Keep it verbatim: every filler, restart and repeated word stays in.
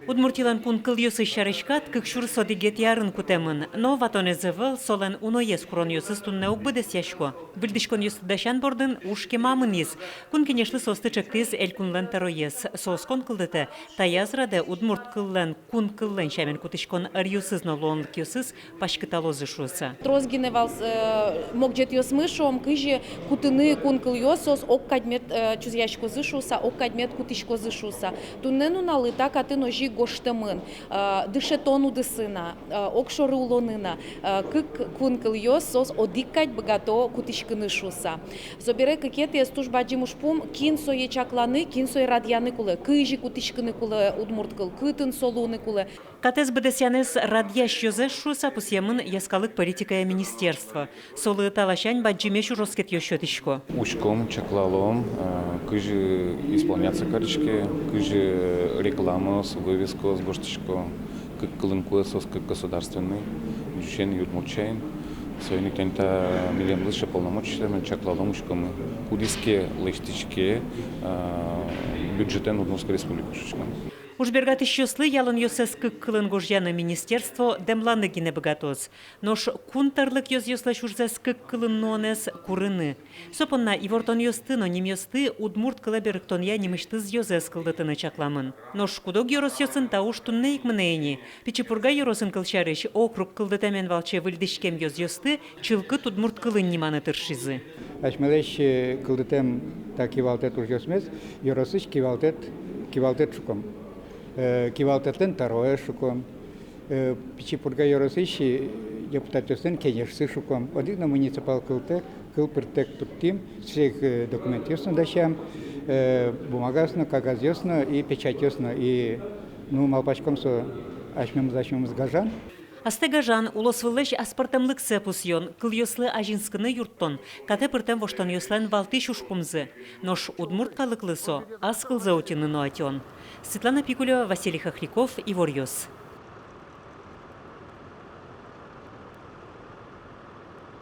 Удмуртилэн кун кылъёсыз сярысь кат кык сюрс одӥгетӥ арын кутэмын, но ватонэз ӧвӧл, солэн уноез куронъёсыз туннэ уг быдэсъясько. Выльдӥськонъёсты дасян бордын уж кема мынӥз. Кун Кенешлы соосты ӵектӥз Элькунлэн тӧроез. Со оскон кылдытэ: таяз радэ удмурт кыллэн кун кыллэн сямен кутӥськон ӧръёсыз но луонлыкъёсыз паськыталозы шуыса. Трос гинэ вал, э, могӟетъёсмы, шуом, кызьы кутыны кун кылъёс, соос ог кадь мед, э, чузъяськозы шуыса, ог кадь мед кутӥськозы шуыса. Туннэ нуналлы та катын озьы ик гожтэмын, э, дышетон удысын но, э, огшоры улонын но, э, кык кун кылъёс соос одӥг кадь быгато кутӥськыны шуыса. Собере кыкетӥез туж бадӟым ужпум: кин сое чакланы, кин сое радъяны кулэ, кызьы кутӥськыны кулэ удмурт кыл, кытын со луыны кулэ. Катэз быдэсъянэз радъясь ёзэз шуыса пусъемын йӧскалык политикая министерство. Солы та ласянь бадӟымесь ужоскетъёс сётӥсько. Учком, чаклалом, э, кызьы исполняться кариське, кызьы рекламаос, вывескаос гожтӥсько, кык кылын кулэ соос, кык государственный, ӟучен и удмурт сямен. Соин ик тани та милемлы сыӵе полномочи сётэмын, чаклалом, учком, кудӥз ке лэсьтӥське, э, бюджетэн Удмуртской Республикаысь, учком. Ужбергатӥсьёслы ялонъёссэс кык кылын гожъяны министерство дэмланы гинэ быгатоз. Нош кун тӧрлык ёзъёслэсь ужзэс кык кылын нуонэз курыны. Со понна ивортонъёсты но нимъёсты удмурт кылэ берыктонъя нимысьтыз ёзэз кылдытыны чакламын. Нош куд-ог ёросъёсын та уж туннэ ик мынэ ини. Пичи Пурга ёросын, кылсярысь, округ кылдытэмен валче выльдӥськем ёзъёсты чылкыт удмурт кылын ниманы тыршизы. Асьмелэсь, э, кылдытэм та кивалтэт ужъёсмес ёросысь кивалтэт, кивалтэт шуком. Э, кивалтэтлэн тӧроез шуком. Э, Пичи Пурга ёросысь, э, депутатъёслэн кенешсы шуком. Одӥг но муниципал кылтэк, кыл пыртэк турттӥм, всех, э, документъёс но дасям, э, бумагаос но, кагазъёс но и печатьёс но, и, ну, малпаськом, со асьмемыз, асьмемыз гажан. Астэ гажан, улосвыллэсь аспӧртэмлыксэ пусъён, кылъёслы азинскыны юрттон — катэ пыртэм воштонъёслэн валтӥсь ужпумзы. Нош удмурт калыклы со — ас кылзэ утьыны но ӧтён. Светлана Пикулева, Василий Хохряков, «Иворъёс».